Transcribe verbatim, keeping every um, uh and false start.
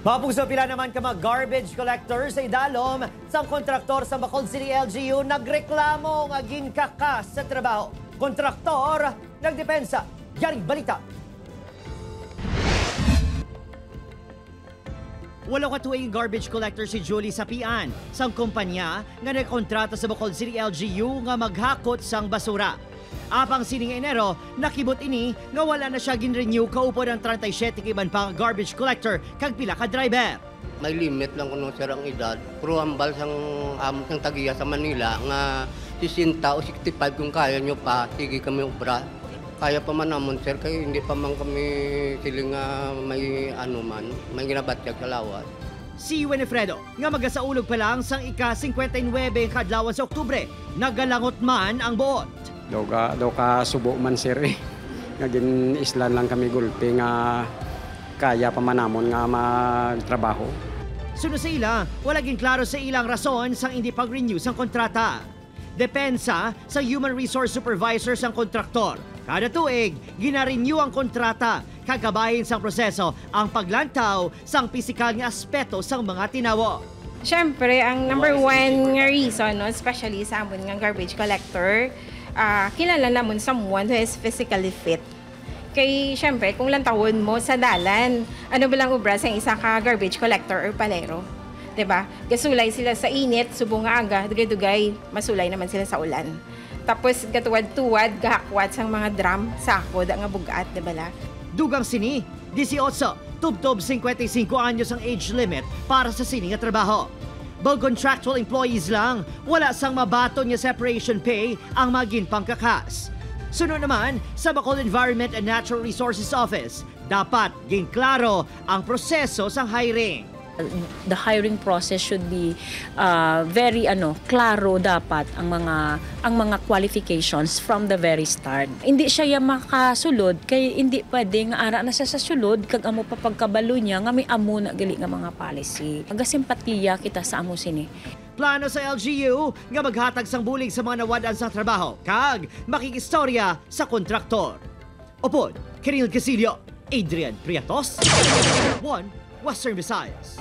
Mapugso, pila naman ka mga garbage collector sa idalom sang kontraktor sa Bacolod City L G U nagreklamo nga ginkakas sa trabaho. Kontraktor nagdepensa. Yari balita. Walo ka tuig garbage collector si Julie Sapian sang kumpanya nga nagkontrata sa Bacolod City L G U nga maghakot sang basura. Apang sining Enero, nakibot ini nga wala na siya gin-renew kaupod ang treinta y siete ka iban pa nga garbage collector kag pila ka driver. May limit lang kuno, sir, ang edad. Pero hambal sang, um, sang tagiya sa Manila nga sixty o sixty-five, kung kaya nyo pa, sige kami obra. Kaya pa man namon, sir, kay hindi pa man kami siling nga may ano man, may ginabatyag sa lawas. Si Winifredo, nga magasaulog pa lang sang ika-singkwenta y nuwebe nga adlawan sa Oktubre, nagalangot man ang buot. Daw ka, daw ka subo man, sir, eh. Nga gin-islan lang kami gulpi nga kaya pa man namon nga magtrabaho. Suno sa ila, wala ginklaro sa ilang rason sang hindi pag-renew sang kontrata. Depensa sa Human Resource Supervisor sang kontraktor, kada tuig gina-renew ang kontrata, kag kabahin sang proseso ang paglantaw sang pisikal nga aspeto sang mga tinawo. Siyempre, ang number one nga reason, no, especially sa amon nga garbage collector, ah, kinahanglan namon someone who is physically fit. Kay, siyempre, kung lantawon mo sa dalan, ano ba lang obra sa isa ka garbage collector or palero? 'Di ba? Gasulay sila sa init, subong nga aga, dugay-dugay, masulay naman sila sa ulan. Tapos, gatuwad-tuwad, gahakwat sang mga drum, sako, da nga bug-at, 'di ba la? Dugang sini, dieciocho tubtob cincuenta y cinco anyos ang age limit para sa sini nga trabaho. Bag contractual employees lang, wala sang mabaton nga separation pay ang mga ginpangkakas. Suno naman sa Bacolod Environment and Natural Resources Office, dapat ginklaro ang proseso sang hiring. The hiring process should be, ah, very, ano, klaro dapat ang mga, ang mga qualifications from the very start. Hindi siya ya makasulod kay hindi pwede nga ara na siya sa sulod kag amo pa pagkabalo niya nga may amo na gali nga mga policy. Magasimpatiya kita sa amo sini. Plano sa L G U nga maghatag sang bulig sa mga nawad-an sang trabaho kag makig-istorya sa kontraktor. Upod, Kirill Casillo, Adrian Priatos, One Western Visayas.